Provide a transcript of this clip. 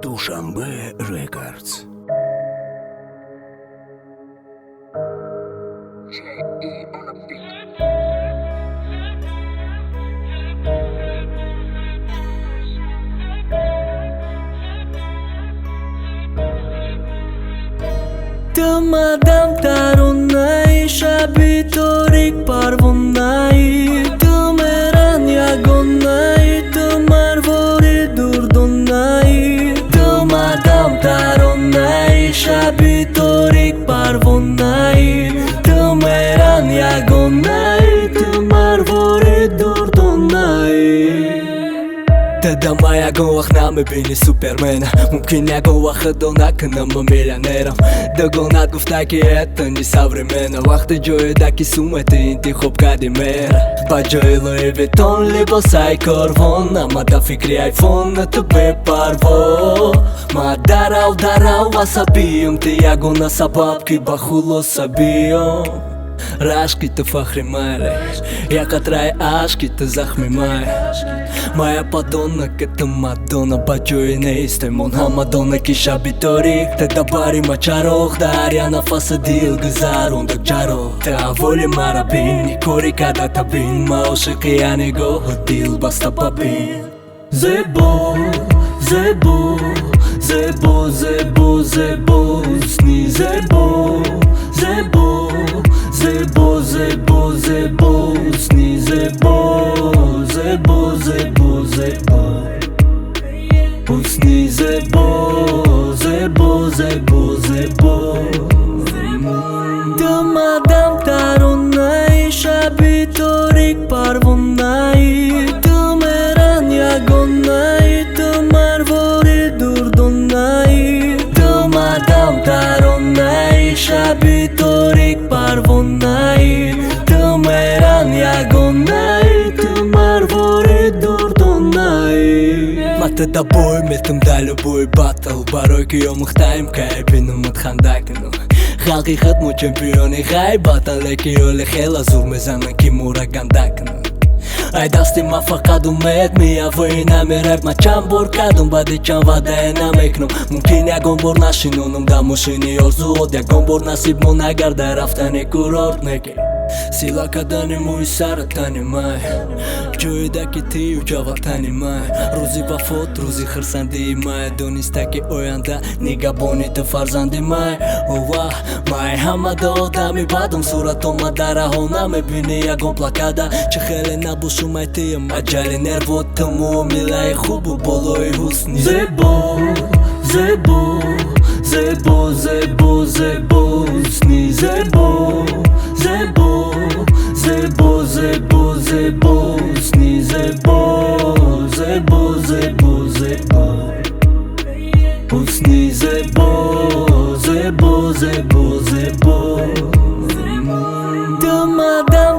Душанбе Records. Ту мадам таронаи, шаби торик парвонаи, ту меран ягонаи, ту марвори дурдонаи. Ту мадам таронаи, шаби торик парвонаи, ту меран ягонаи, ту марвори дурдонаи. Тадама ягон вақт намебини супермена, мумкин ягон вақт худо накунам ма миллионерам. Дугонат гуфта, ки это не современно. Вақти ҷоеда ки сумати интихоб кардӣ мера, ба ҷои Луи Виттон либосаи корвон. Ама да фикри айфон, ту бепарво. Ма дарав дарав асабиём, ту ягона сабаб, ки ба хулоса биём. Рашки ту фахри майре, як қатраи ашки ту захми май. Моя подонок, это Мадонна. Ба ҷои нестемон ҳама дона, ки шаби торик ту да бари ма чароғ. Дар я нафаса дил гузарондак ҷароҳ. Ту авволи мара бин, кори када та бин. Ма ошиқи я нигоҳу дил баста ба бин. Зебо, зебо, зебо, зебо, зебо, ҳусни зебо, зебо, зебо, зебо, зебо, ҳусни зебо, зебо, зебо, зебо, ҳусни зебо, зебо, зебо, зебо. Ту мадам таронаи, шаби торик парвонаи, ту меран ягонаи, ту марвори дурдонаи. Ту мадам таронаи, шаби торик парвонаи, ту меран ягонаи, ту марвори дурдонаи. Ма ту да бой метум да любой батл, барои ки омӯхтаем кай бинумат ханда кунам. Халқи худ мо чемпиони ғайбатан, лекин ёли хела зур мезананд, ки мора ганда кунанд. Ай дасти ма фақат умед меявои намерав. Ма чанд бор кардум, баъди чанд ваъдае намекунам. Мумкин ягон бор нашинонам дар мошини орзуот, ягон бор насиб мо нагарда рафтани курорт, неки сила кардани мӯи сара тани май, ҷоеда ки тию ҷаватани май. Рӯзи вафот рӯзи хирсандии май, дониста ки оянда нигабони ту фарзанди май. Ова май ҳама да одами бадум, суратома дар раҳо намебини ягон плакада. Чӣ хеле набошумай тиям аҷали нервот, ту муомилаи хубу болои ҳусни зебо, зебо, зебо, зебо, зебо, ҳусни зебо, зебо, зебо, зебо, зебо, ҳусни зебо, зебо, зебо, зебо, ҳусни зебо, зебо, зебо, зебо. Ту мадам.